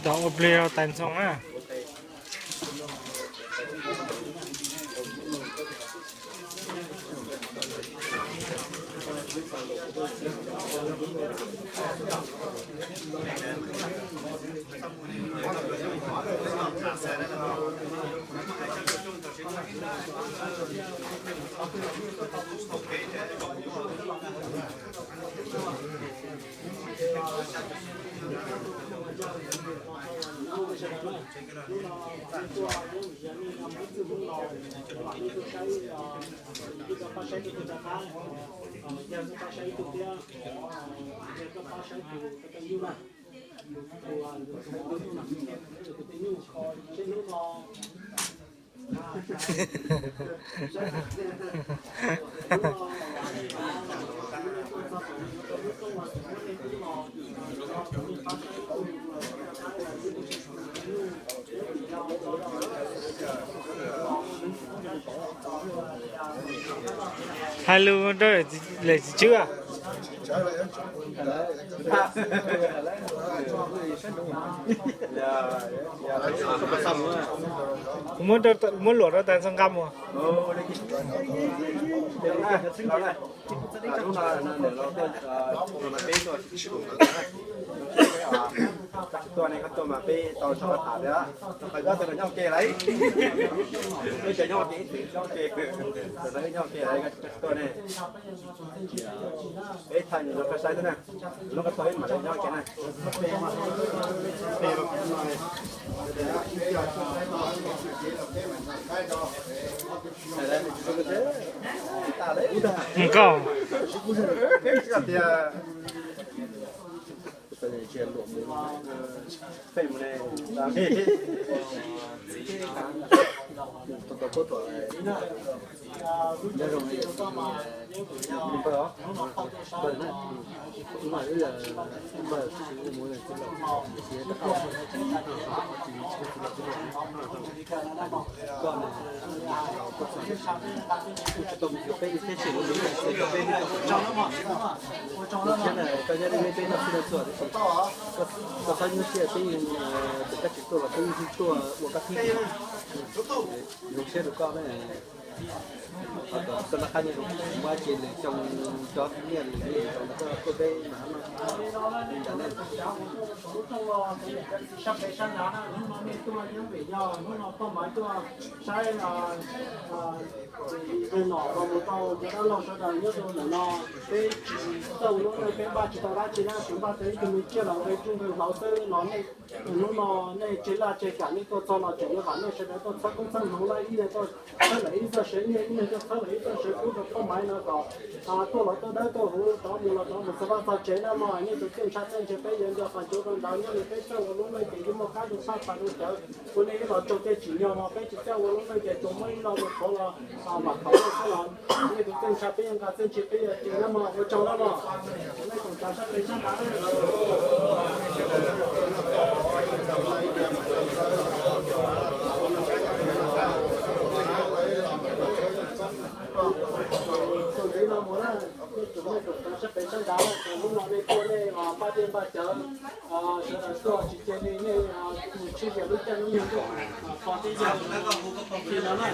Tau ua plig rau tais ntxoo na. Hais lus rau lawv tsis tswb. Kuv muab, muab luam rau tais ntxoo nqa mus. Tuaj ne, koj tuaj mas peb tau sab pab tham thiab. Qhov koj tuaj los nyob ke lawm. Peb cov nyob ke ib txwm nyob ke, lawv nyob ke lawm, koj tuaj ne. Peb thaj nws los koj saib xwb na. Lub koj tuaj peb mam li nyob ke na. Nkauj. Koj txhob nyuaj siab, peb yeej, koj tsis tuaj los peb yeej tuaj ua koj thib. Zoo siab rau koj. Koj laj qab nyob zoo, muaj ib ce lwm xyoo cov nyiaj lwm li koj tuaj peb mas hab no. Li ntawd ne. Sab pem sab nrad na, hnub no nej tuaj nyob vim yog hnub no poj Maiv tuaj saib tus nom los mus rau cov dab laug sawv daws nyob rau ntawm no. Peb tsis txawj ua lub neej, peb npaj tsis tau dab tsi na, tsuas npaj tau ib tug me tsiaj los nqe tsuj nqe hlau xwb los nej hnub no nej tseg laj tseg kam nej tuaj txog los tseem yuav vam nej sawv daws tuaj txhawb koob txhawb hmoov na, ib leeg tuaj txhawb lawm ib txoj sev nyiaj, ib leeg tuaj txhawb lawm ib txoj sev kub rau poj Maiv no kom tuaj los tuaj dawb tuaj huv, rov mus los rov mus txog vaj txog tsev na mog. Nej tus txiaj ntsha txawj ntse peb yuav nco qhov ncauj rau ntawd, nyob li peb txawj ua lub neej ces yeej muaj qab rau sab pas rau cawv. Ua nej ib los tsaug tej tsim nyog mog, peb tsis txawj ua lub neej ces tsuas muaj ib lo mus qhuav los mam thaum nej xwb los. Nej tus txiaj ntsha peb yuav nqa txiaj ntsig peb yuav ris na mog, ua tsaug na mog. Nej koom tas sab pem sab nrad. Txuas ntxiv no mus na, nej koom tas sab pem sab nrad, hnub no nej tuaj nej npaj dej npaj cawv, sawv daws tuaj tsis cia li nej mus tshwj xias lub caij lub nyoog tuaj, qhov tib yog li no na,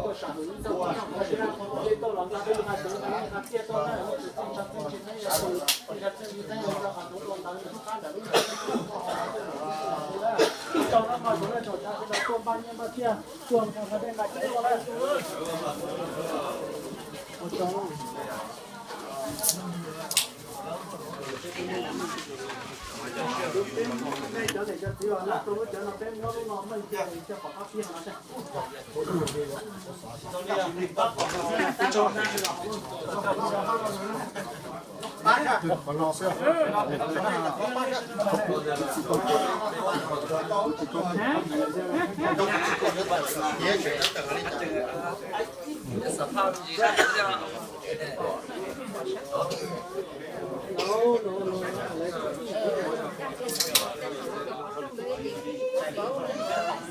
tuaj sam hwm ib txoj kev sib na, nej tuaj los nqa dej nqa cawv nqa nyiaj nqa txiaj tuaj na, nej tus txiaj ntsha txiaj ntsig peb yuav tus, txiaj ntsha txiaj ntsig peb yuav nrog qhov ntawd los ntawm lub qab nram lub nram. Ua tsaug na mog, tsoom nej tsoom tswv sawv daws tuaj npaj nyiaj npaj txiaj, tuaj nqa dej nqa cawv tuaj na. Ua tsaug. Nej cov niam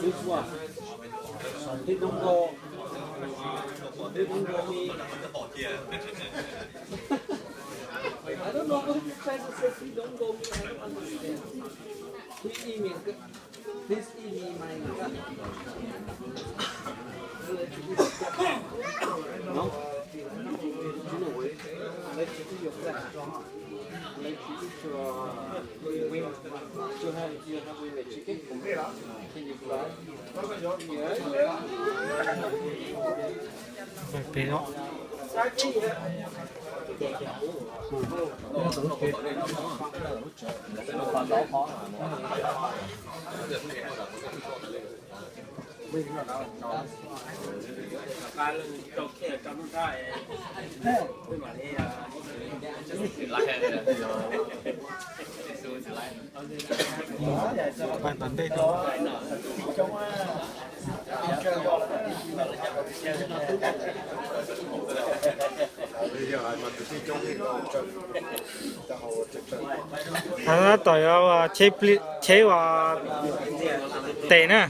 This one. This don't go. This don't go me. I don't know what you try to say. This don't go me. I don't understand. This evening, this evening, my no. You know what? Let's do your plan. Let's do your. You have, you have with the chicken. Can you fry? Tom yuav cheb ua tes na.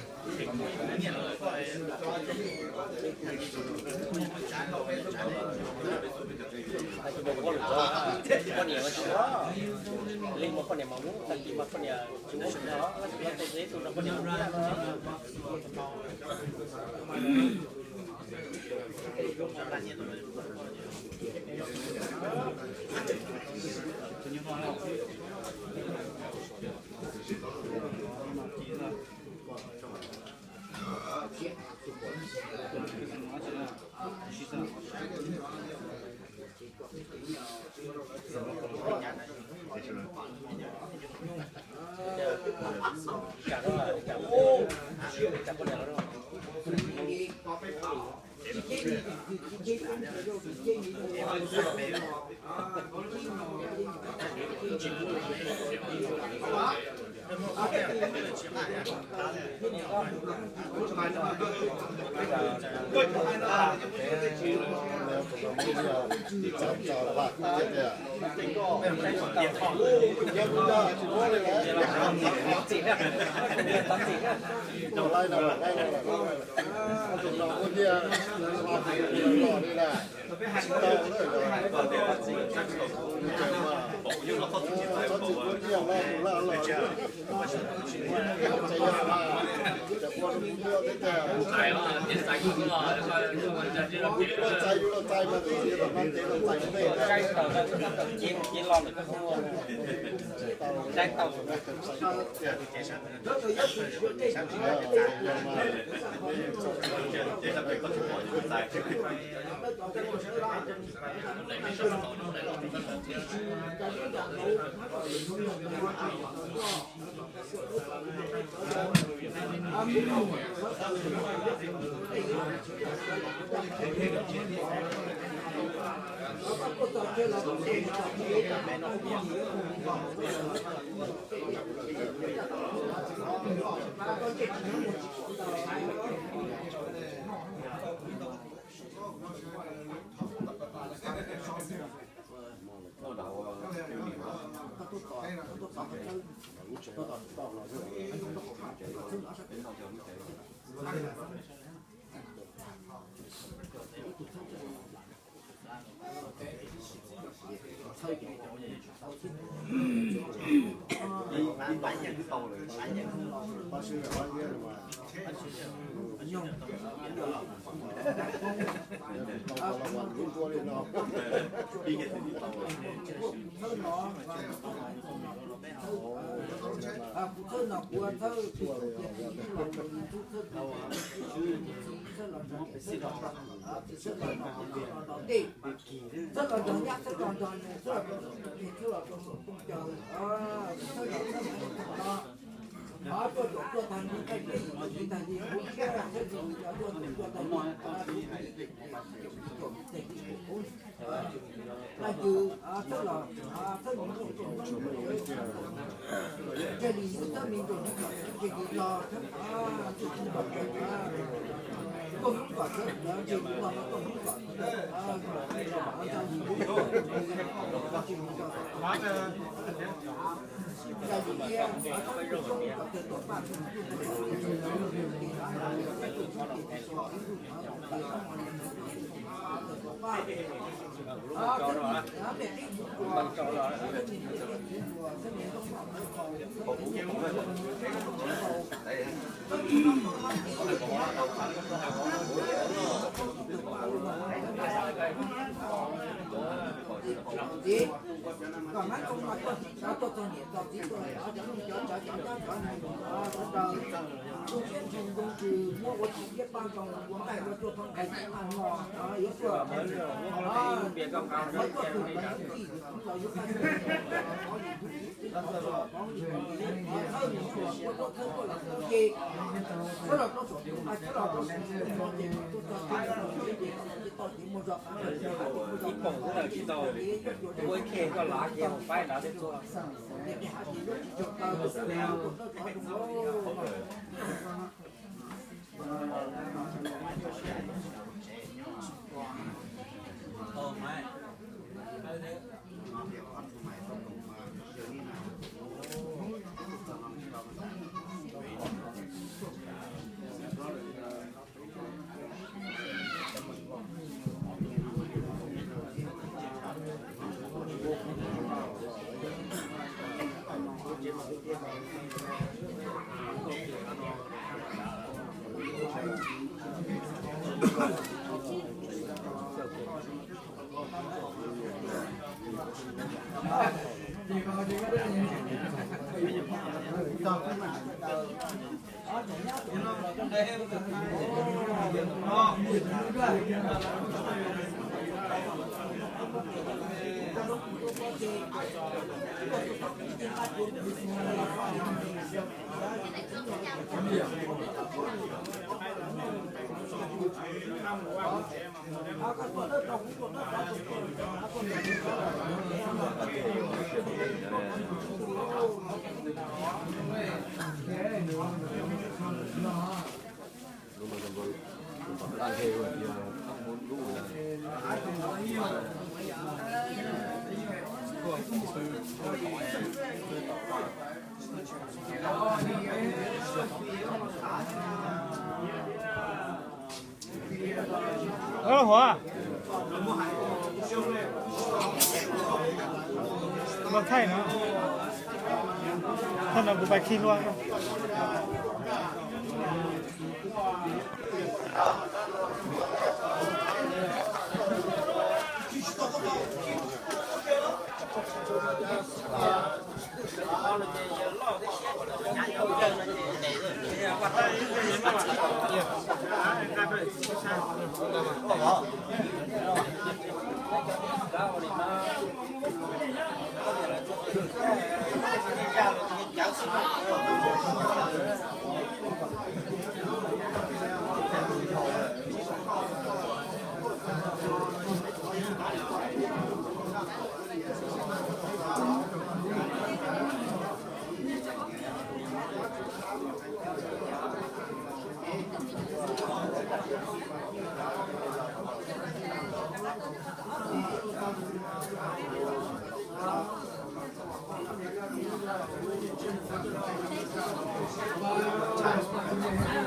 Ib poom xwb tsis tau, ua ib khej koj lav kiag mus faib nrad thiab tuaj. Hov, los thaij no, thaij no kuv pais khi hlua.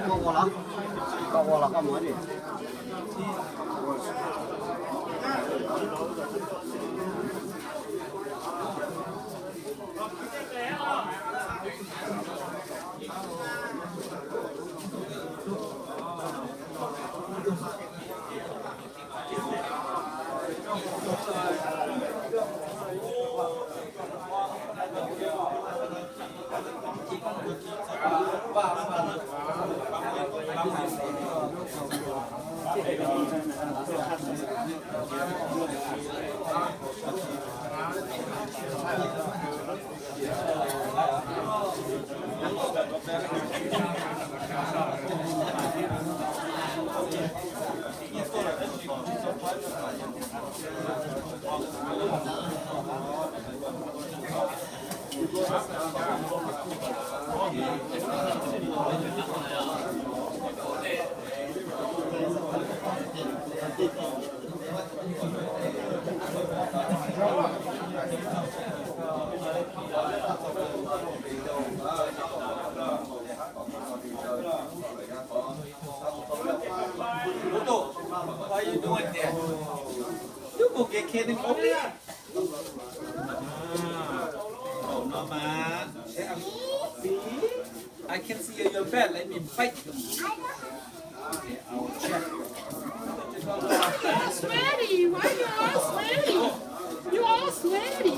Koj ua los, koj ua los koj mus li. What are you doing there? You go get Candy Coke. No, man. See? I can see your, your bed. Let me bite you. Okay, I will check. You're sweaty. Why you all sweaty? You all sweaty.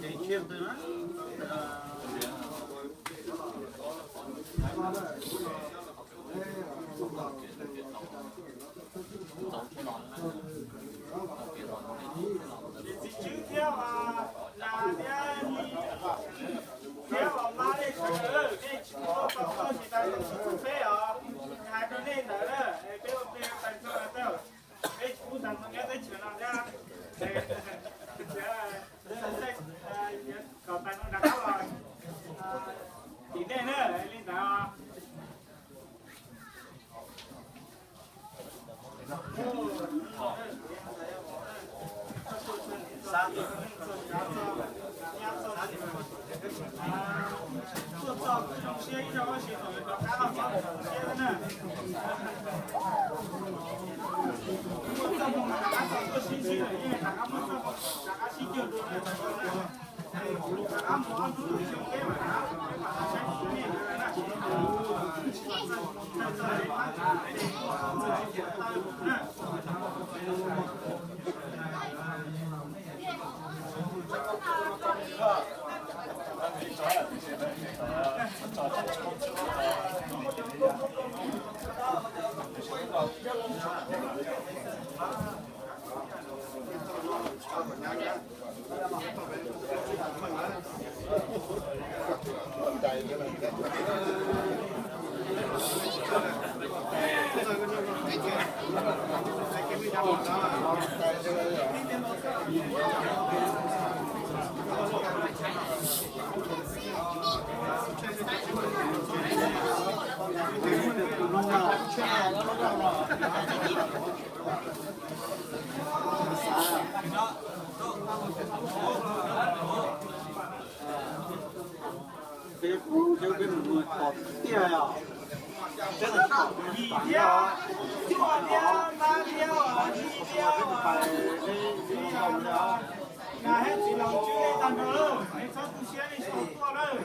Niam txiv Tswb thiab Nas thiab Lis thiab Mab Dej Tswv, nej tsis tau tau tuaj tsis tas, peb os, hais rau nej ntawd na, peb ua plig pais txog tawm, peb tsis pub tag nrho nyob teb chaws no thiab. Kom tag nrho rov qab los tim nej na, li ntawd. Yim thiab, cuaj thiab, Mab thiab, Lis thiab, Nas thiab txiv laus tswb nej tag nrho lawm, nej txhob tu siab nej sib tuaj lawm.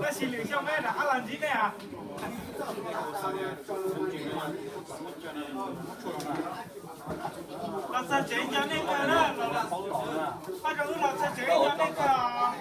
Tab sis lwm xyoo peb rov qab los ntsib nej as. Los txog tsev nco nej kawg na. Pab rau wb los txog tsev nco nej kawg os.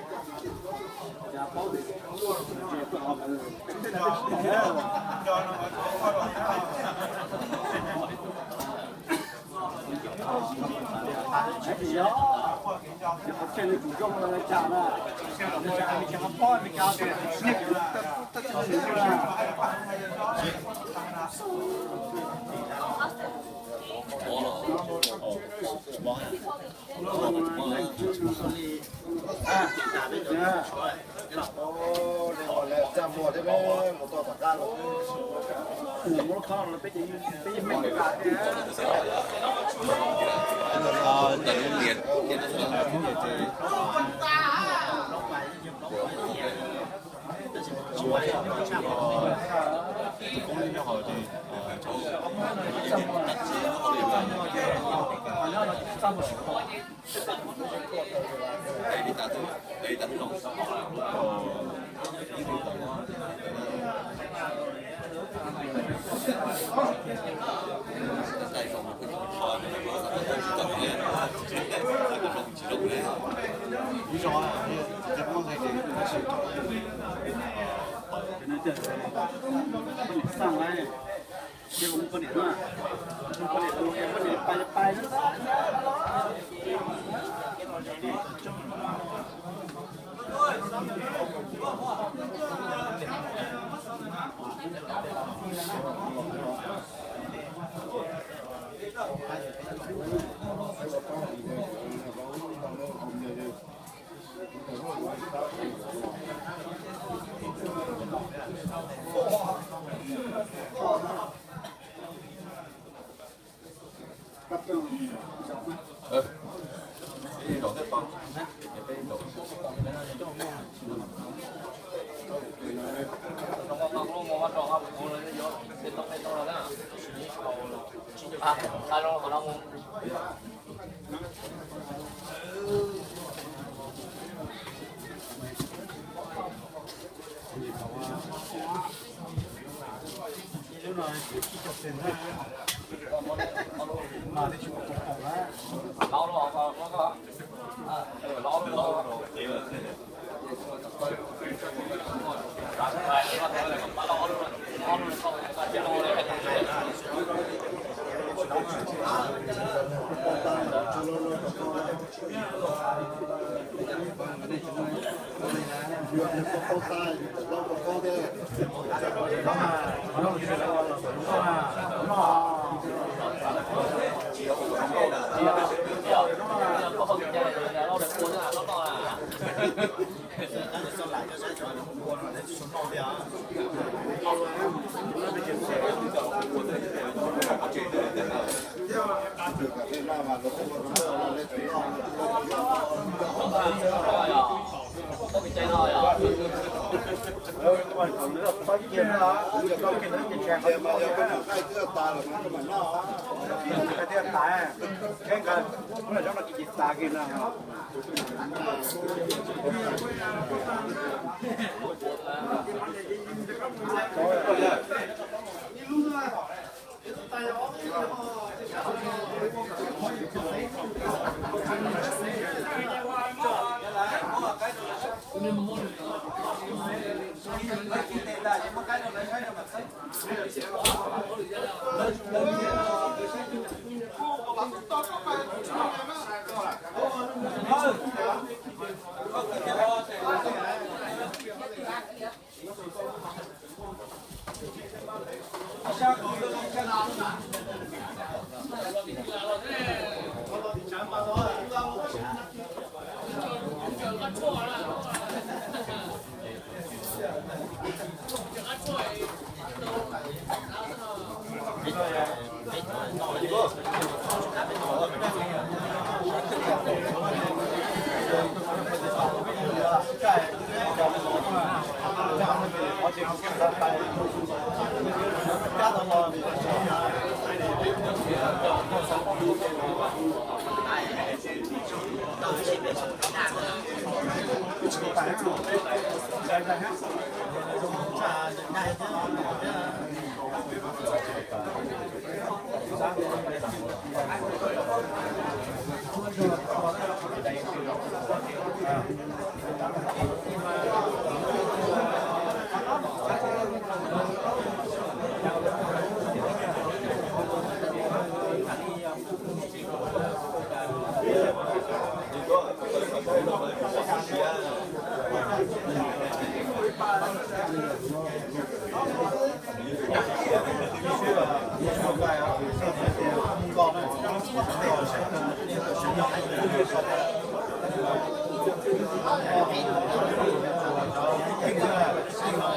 Thank you.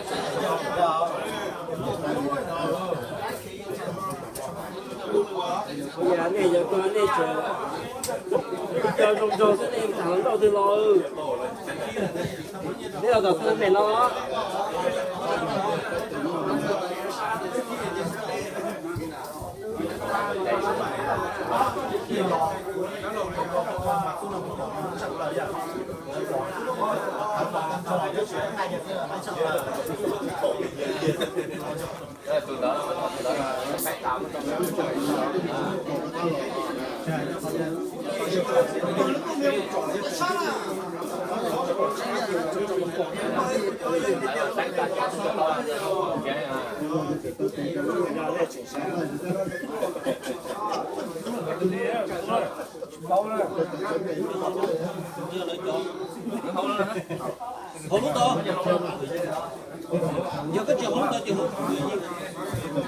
Yog nej tseem cov zoo nraug xwb nej tham hluas nkauj twg los, nej los tom tag mem no. Hauv lub ntawd, yog koj tsis hauv lub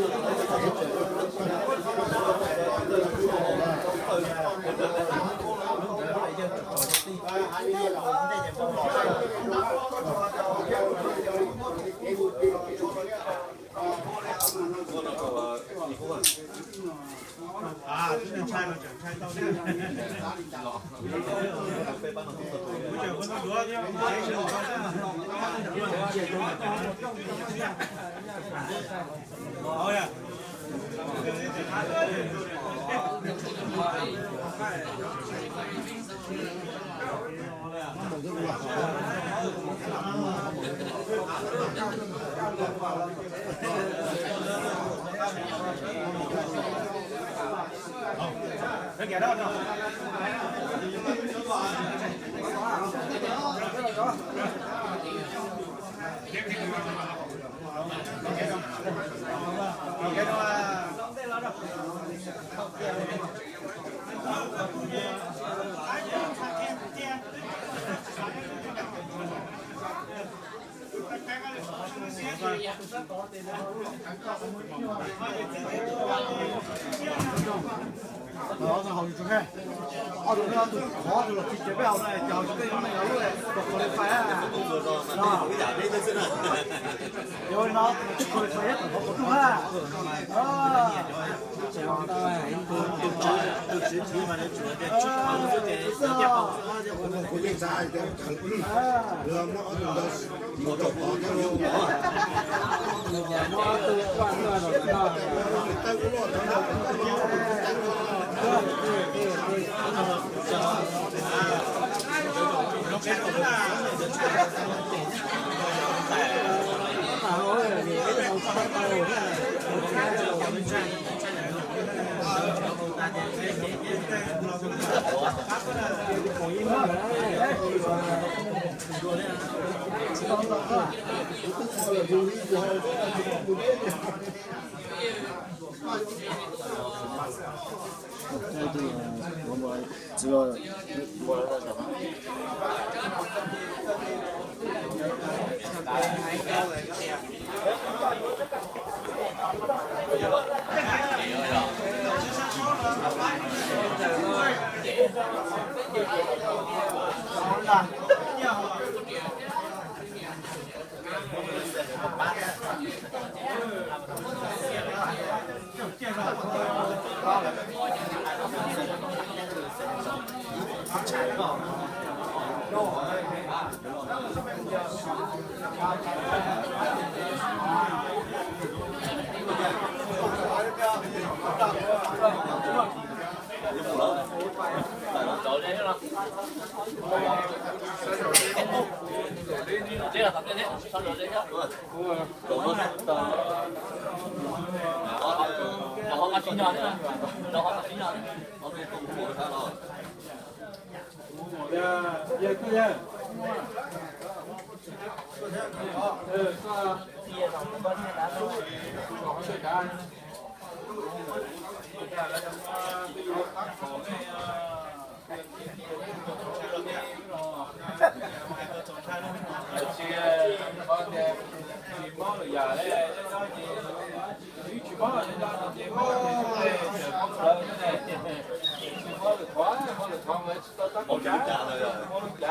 ntawd ces hauv, tsis hauv lub ntawd, ces hauv lub pem.